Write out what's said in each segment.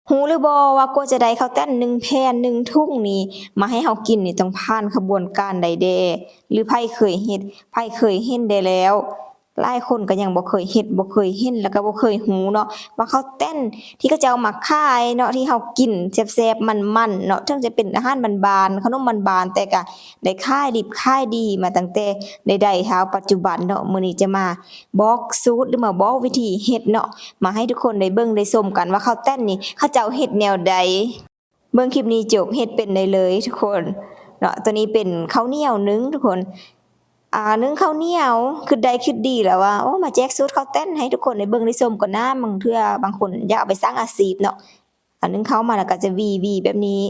ຮູ້ຫຼືບໍ່ວ່າກວ່າຈະໄດ້ເຂົ້າແປ້ນໜຶ່ງແຜ່ນ ໜຶ່ງຖົງນີ້ມາໃຫ້ເຮົາກິນນີ້ ຕ້ອງຜ່ານຂະບວນການໃດແດ່ ຫຼືໃຜເຄີຍເຮັດ ໃຜເຄີຍເຫັນແດ່ແລ້ວ? ຫຼາຍຄົນກໍຍັງບໍ່ເຄີຍເຮັດ ບໍ່ເຄີຍເຫັນ ແລ້ວກໍບໍ່ເຄີຍຮູ້ເນາະ ວ່າເຂົ້າແປ້ນທີ່ເຂົາເຈົ້າມັກຂາຍເນາະ ທີ່ເຮົາກິນແຊບໆ ມັນໆ ເນາະ ເຖິງຈະເປັນອາຫານບ້ານໆ ຂະໜົມບ້ານໆ ແຕ່ກໍໄດ້ຂາຍດິບຂາຍດີມາຕັ້ງແຕ່ໃດໆ ເທົ່າປັດຈຸບັນເນາະ. ມື້ນີ້ຈະມາ ບອກສູດ ຫຼືມາບອກວິທີເຮັດເນາະ ມາໃຫ້ທຸກຄົນໄດ້ເບິ່ງໄດ້ຊົມກັນວ່າເຂົ້າແປ້ນນີ້ເຂົາເຈົ້າເຮັດແນວໃດ. ເບິ່ງຄລິບນີ້ຈົບ ເຮັດເປັນໄດ້ເລີຍທຸກຄົນເນາະ. ຕົວນີ້ເປັນເຂົ້າໜຽວໜຶ້ງທຸກຄົນ ອ່າ ໜຶ້ງເຂົ້າໜຽວ ຄິດໄດ້ຄິດດີແລ້ວວ່າ ໂອ້ ມາແຈກສູດເຂົ້າແປ້ນໃຫ້ທຸກຄົນໄດ້ເບິ່ງໄດ້ຊົມກ່ອນນາ. ບາງເທື່ອບາງຄົນຢາກເອົາໄປສ້າງອາຊີບເນາະ ອັນໜຶ້ງເຂົ້າມາແລ້ວກໍຈະຫວີໆແບບນີ້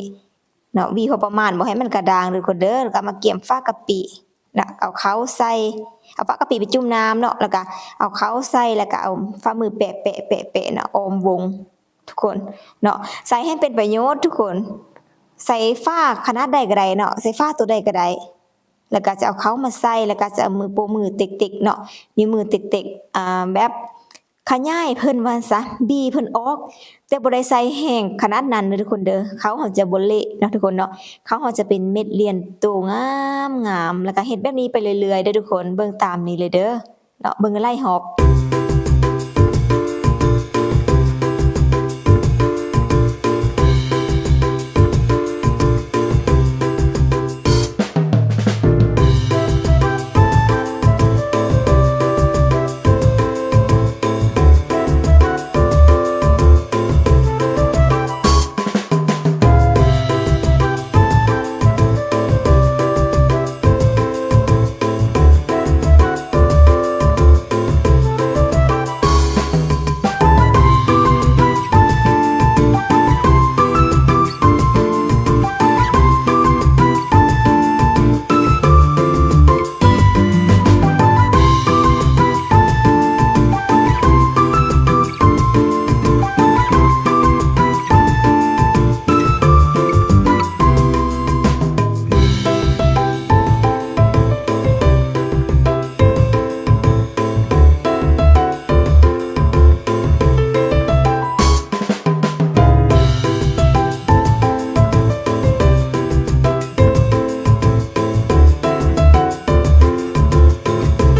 ເນາະ ຫວີພໍປະມານ ບໍ່ໃຫ້ມັນກະດ້າງເດີທຸກຄົນເດີ. ແລ້ວກໍມາກຽມຝາກະປິ ແລ້ວເອົາເຂົ້າໃສ່ ເອົາຝາກະປິໄປຈຸ່ມນ້ຳເນາະ ແລ້ວກໍເອົາເຂົ້າໃສ່ ແລ້ວກໍເອົາຝ່າມືແປະໆໆໆເນາະ ອ້ອມວົງທຸກຄົນເນາະ. ໃສ່ໃຫ້ເປັນປະໂຫຍດທຸກຄົນ ໃສ່ຝາຂະໜາດໃດກໍໄດ້ເນາະ ໃສ່ຝາຕົວໃດກໍໄດ້ ແລ້ວກໍຈະເອົາເຂົ້າມາໃສ່ ແລ້ວກໍຈະເອົາມືໂປ້ມືເຕັກໆເນາະ ນິ້ວມືເຕັກໆ ອ່າ ແບບ ຂະຫຍາຍເພິ່ນວ່າຊະ ບີເພິ່ນອອກ ແຕ່ບໍ່ໄດ້ໃສ່ແຮງຂະໜາດນັ້ນເດີທຸກຄົນເດີ. ເຂົ້າເຮົາຈະບໍ່ເລະເນາະທຸກຄົນເນາະ ເຂົ້າເຮົາຈະເປັນເມັດລຽນໂຕງາມໆ ແລ້ວກໍເຮັດແບບນີ້ໄປເລື້ອຍໆເດີທຸກຄົນ. ເບິ່ງຕາມນີ້ເລີຍເດີເນາະ ເບິ່ງຫຼາຍຮອບ.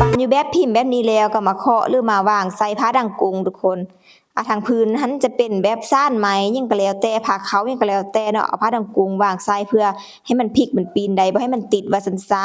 ປັ່ນຢູ່ແບບພິມແບບນີ້ແລ້ວ ກໍມາເຄາະ ຫຼືມາວາງໃສ່ຜ້າດັງກຸງທຸກຄົນ. ອ່າ ທາງພື້ນຫັ້ນຈະເປັນແບບສານໄມ້ຫຍັງກໍແລ້ວແຕ່ ຜ້າຂາວຫຍັງກໍແລ້ວແຕ່ເນາະ ເອົາຜ້າດັງກຸງວາງໃສ່ ເພື່ອໃຫ້ມັນພິກມັນປີນໄດ້ ບໍ່ໃຫ້ມັນຕິດ ວ່າຊັ້ນຊະ.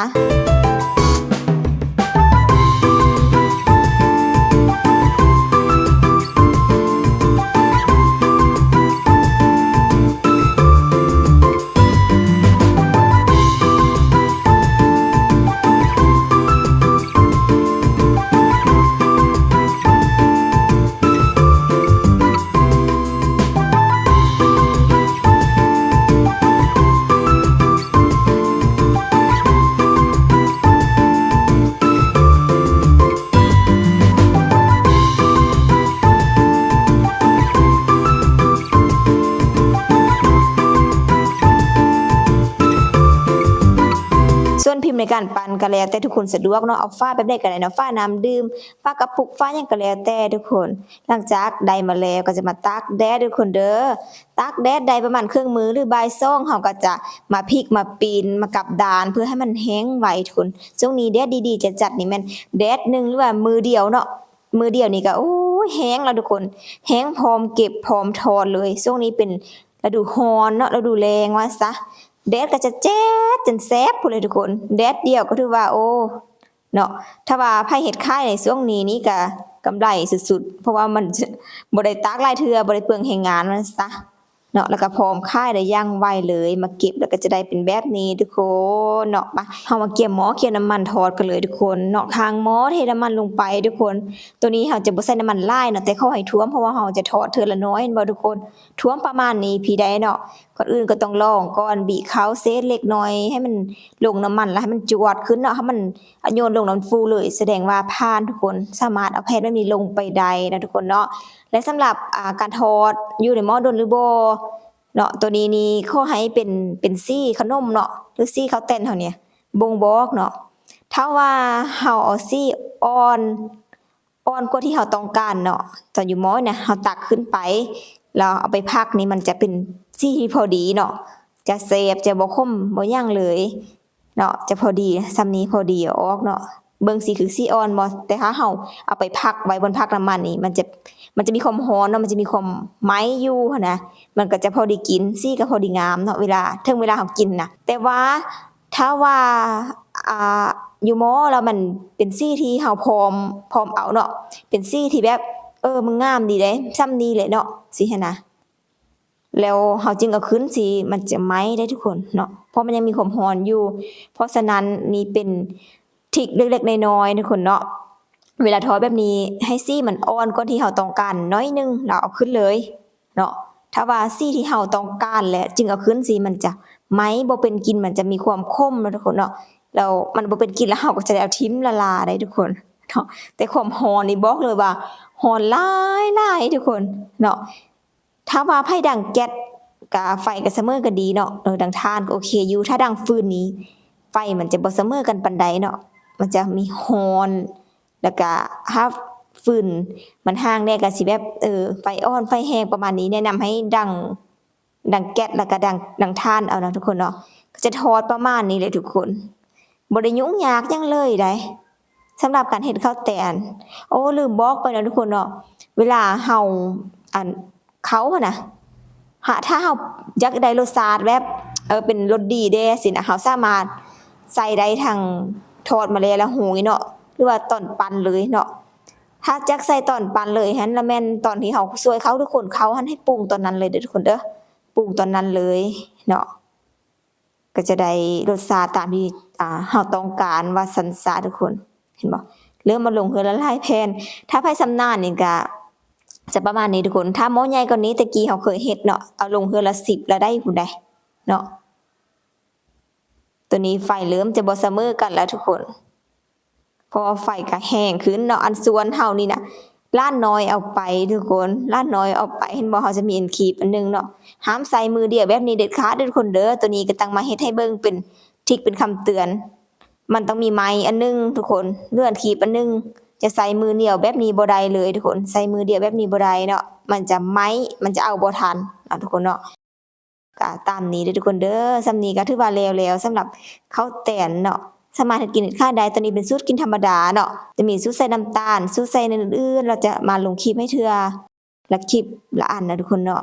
ສ່ວນພິມໃນການປັ່ນກໍແລ້ວແຕ່ທຸກຄົນສະດວກເນາະ ເອົາຝາແບບໃດກໍໄດ້ເນາະ ຝານ້ຳດື່ມ ຝາກະປຸກ ຝາຫຍັງກໍແລ້ວແຕ່ທຸກຄົນ. ຫຼັງຈາກໄດ້ມາແລ້ວກໍຈະມາຕາກແດດທຸກຄົນເດີ. ຕາກແດດໄດ້ປະມານເຄິ່ງມື້ ຫຼືບ່າຍສອງ ເຮົາກໍຈະມາພິກມາປີນ ມາກັບດ້ານ ເພື່ອໃຫ້ມັນແຫ້ງໄວທຸກຄົນ. ຊ່ວງນີ້ແດດດີໆຈັດໆນີ້ແມ່ນແດດໜຶ່ງ ຫຼືວ່າມື້ດຽວເນາະ ມື້ດຽວນີ້ກໍ ໂອ້ຍ ແຫ້ງແລ້ວທຸກຄົນ ແຫ້ງ ພ້ອມເກັບ ພ້ອມຖອນເລີຍ. ຊ່ວງນີ້ເປັນລະດູຮ້ອນເນາະ ລະດູແລ້ງວ່າຊະ ແດດກໍຈະແຈດຈົນແສບພຸ້ນເລີຍທຸກຄົນ. ແດດດຽວກໍຖືວ່າ ໂອ້ ເນາະ ຖ້າວ່າໃຜເຮັດຂາຍໃນຊ່ວງນີ້ນີ້ກະກຳໄລສຸດໆ ເພາະວ່າມັນ ບໍ່ໄດ້ຕາກຫຼາຍເທື່ອ ບໍ່ໄດ້ເປືອງແຮງງານວ່າຊັ້ນຊະເນາະ ແລ້ວກະພ້ອມຂາຍໄດ້ຢ່າງໄວເລີຍ. ມາເກັບແລ້ວກະຈະໄດ້ເປັນແບບນີ້ທຸກຄົນເນາະ. ມາ ເຮົາມາກຽມໝໍ້ ກຽມນ້ຳມັນທອດກັນເລີຍທຸກຄົນເນາະ. ຄາງໝໍ້ເທນ້ຳມັນລົງໄປທຸກຄົນ. ໂຕນີ້ເຮົາຈະບໍ່ໃສ່ນ້ຳມັນຫຼາຍເນາະ ແຕ່ຂໍໃຫ້ຖ້ວມ ເພາະວ່າເຮົາຈະທອດເທື່ອລະໜ້ອຍ ເຫັນບໍ່ທຸກຄົນ? ຖ້ວມປະມານນີ້ ພໍໄດ້ເນາະ. ກ່ອນອື່ນກໍຕ້ອງລອງກ່ອນ ບີເຂົ້າເສດເລັກນ້ອຍ ໃຫ້ມັນລົງນ້ຳມັນ ແລ້ວໃຫ້ມັນຈວດຂຶ້ນເນາະ ໃຫ້ມັນໂຍນລົງນ້ຳຟູເລີຍ ສະແດງວ່າຜ່ານທຸກຄົນ. ສາມາດເອົາແຜ່ນແບບນີ້ລົງໄປໄດ້ນະທຸກຄົນເນາະ. ແລະ ສຳລັບ ອ່າ ການທອດຢູ່ໃນໝໍ້ດົນຫຼືບໍ່ເນາະ ໂຕນີ້ນີ້ຂໍໃຫ້ເປັນ ເປັນສີຂະໜົມເນາະ ຫຼືສີເຂົ້າແປ້ນເຮົານີ້ ບົ່ງບອກເນາະ. ຖ້າວ່າເຮົາເອົາສີອ່ອນ ອ່ອນກວ່າທີ່ເຮົາຕ້ອງການເນາະ ຕອນຢູ່ໝໍ້ນະ ເຮົາຕັກຂຶ້ນໄປ ແລ້ວເອົາໄປພັກນີ້ ມັນຈະເປັນສີທີ່ພໍດີເນາະ ຈະແຊບ ຈະບໍ່ຂົມ ບໍ່ຫຍັງເລີຍເນາະ ຈະພໍດີ ສ່ຳນີ້ພໍດີເອົາອອກເນາະ. ເບິ່ງສີຄືສີອ່ອນບໍ່ ແຕ່ຖ້າເຮົາເອົາໄປພັກໄວ້ບ່ອນພັກນ້ຳມັນນີ້ ມັນຈະ ມັນຈະມີຄວາມຮ້ອນເນາະ ມັນຈະມີຄວາມໄໝ້ຢູ່ຫັ້ນນະ ມັນກໍຈະພໍດີກິນ ສີກໍພໍດີງາມເນາະ ເວລາ ເຖິງເວລາເຮົາກິນນະ. ແຕ່ວ່າ ຖ້າວ່າ ອ່າ ຢູ່ໝໍ້ແລ້ວມັນເປັນສີທີ່ເຮົາພ້ອມ ພ້ອມເອົາເນາະ ເປັນສີທີ່ແບບ ເອີ ມັນງາມດີເດ້ ສ່ຳນີ້ແຫຼະເນາະ ຊີ້ຫັ້ນນະ ແລ້ວເຮົາຈຶ່ງເອົາຂຶ້ນ ສີມັນຈະໄໝ້ໄດ໋ທຸກຄົນເນາະ ເພາະມັນຍັງມີຄວາມຮ້ອນຢູ່. ເພາະສະນັ້ນນີ້ເປັນທຣິກເລັກໆນ້ອຍໆທຸກຄົນເນາະ ເວລາທອດແບບນີ້ໃຫ້ສີມັນອ່ອນກ່ອນທີ່ເຮົາຕ້ອງການໜ້ອຍໜຶ່ງ ແລ້ວເອົາຂຶ້ນເລີຍ ເນາະ. ຖ້າວ່າສີທີ່ເຮົາຕ້ອງການແຫຼະ ຈຶ່ງເອົາຂຶ້ນ ສີມັນຈະໄໝ້ ບໍ່ເປັນກິ່ນ ມັນຈະມີຄວາມຂົມເນາະທຸກຄົນເນາະ ແລ້ວມັນບໍ່ເປັນກິ່ນ ແລ້ວເຮົາກໍຈະໄດ້ເອົາຖິ້ມລະລາໄດ້ທຸກຄົນເນາະ. ແຕ່ຄວາມຮ້ອນນີ້ບອກເລີຍວ່າຮ້ອນຫຼາຍໆທຸກຄົນເນາະ. ຖ້າວ່າໃຜດັງແກັດ ກະໄຟກະສະເໝີກັນດີເນາະ ເອີ ດັງຖ່ານກໍໂອເຄຢູ່. ຖ້າດັງຟືນນີ້ ໄຟມັນຈະບໍ່ສະເໝີກັນປານໃດເນາະ ມັນຈະມີຮ້ອນ ແລ້ວກະຖ້າຟືນມັນຫ່າງແດ່ກະຊິແບບ ເອີ ໄຟອ່ອນໄຟແຮງປະມານນີ້ ແນະນຳໃຫ້ດັງ ດັງແກັດ ແລ້ວກະດັງ ດັງຖ່ານເອົາເນາະທຸກຄົນເນາະ. ກໍຈະທອດປະມານນີ້ແຫຼະທຸກຄົນ ບໍ່ໄດ້ຫຍຸ້ງຍາກຫຍັງເລີຍໃດ໋ ສຳລັບການເຮັດເຂົ້າແຕນ. ໂອ້ ລືມບອກໄປເນາະທຸກຄົນເນາະ ເວລາເຮົາ ອັນ ເຂົ້າຫັ້ນນະ ຖ້າ ຖ້າເຮົາຢາກໄດ້ລົດຊາດແບບ ເອີ ເປັນລົດດີແດ່ຊີ້ນະ ເຮົາສາມາດໃສ່ໄດ້ທັງທອດມາແລ້ວ ແລ້ວໂຮຍເນາະ ຫຼືວ່າຕອນປັ່ນເລີຍເນາະ. ຖ້າຢາກໃສ່ຕອນປັ່ນເລີຍຫັ້ນ ລະແມ່ນຕອນທີ່ເຮົາຊ່ວຍເຂົ້າ ຫຼື ຄົນເຂົ້າຫັ້ນ ໃຫ້ປຸງຕອນນັ້ນເລີຍເດີທຸກຄົນເດີ ປຸງຕອນນັ້ນເລີຍເນາະ. ກໍຈະໄດ້ລົດຊາດຕາມທີ່ ອ່າ ເຮົາຕ້ອງການວ່າຊັ້ນຊະທຸກຄົນ ເຫັນບໍ່? ເລີ່ມເອົາລົງເທື່ອລະຫຼາຍແຜ່ນ. ຖ້າໃຜຊຳນານນີ້ກະຈະປະມານນີ້ທຸກຄົນ. ຖ້າໝໍ້ໃຫຍ່ກວ່ານີ້ ແຕ່ກີ້ເຮົາເຄີຍເຮັດເນາະ ເອົາລົງເທື່ອລະສິບລະໄດ້ພຸ້ນໃດ໋ເນາະ. ໂຕນີ້ໄຟເລີ່ມຈະບໍ່ສະເໝີກັນແລ້ວທຸກຄົນ ເພາະວ່າໄຟກະແຮງຂຶ້ນເນາະ. ອັນສ່ວນເຮົານີ້ນະ ຫຼານນ້ອຍເອົາໄປທຸກຄົນ ຫຼານນ້ອຍເອົາໄປ ເຫັນບໍ່? ເຮົາຈະມີອັນຄີບອັນໜຶ່ງເນາະ ຫ້າມໃສ່ມືດຽວແບບນີ້ເດັດຂາດເດີທຸກຄົນເດີ. ໂຕນີ້ກໍຕັ້ງມາເຮັດໃຫ້ເບິ່ງເປັນທຣິກເປັນຄຳເຕືອນ ມັນຕ້ອງມີໄມ້ອັນໜຶ່ງທຸກຄົນ ຫຼື ອັນຄີບອັນໜຶ່ງ. ຈະໃສ່ມືດຽວແບບນີ້ບໍ່ໄດ້ເລີຍທຸກຄົນ ໃສ່ມືດຽວແບບນີ້ບໍ່ໄດ້ເນາະ ມັນຈະໄມ້ ມັນຈະເອົາບໍ່ທັນເນາະທຸກຄົນເນາະ. ກະຕາມນີ້ເດີທຸກຄົນເດີ ສ່ຳນີ້ກະຖືວ່າແລ້ວແລ້ວ ສຳລັບເຂົ້າແຕນເນາະ ສາມາດເຮັດກິນເຮັດຂາຍໄດ້. ໂຕນີ້ເປັນສູດກິນທຳມະດາເນາະ ຈະມີສູດໃສ່ນ້ຳຕານ ສູດໃສ່ແນວອື່ນໆ ລະຈະມາລົງຄລິບໃຫ້ເທື່ອລະຄລິບລະອັນນະທຸກຄົນເນາະ.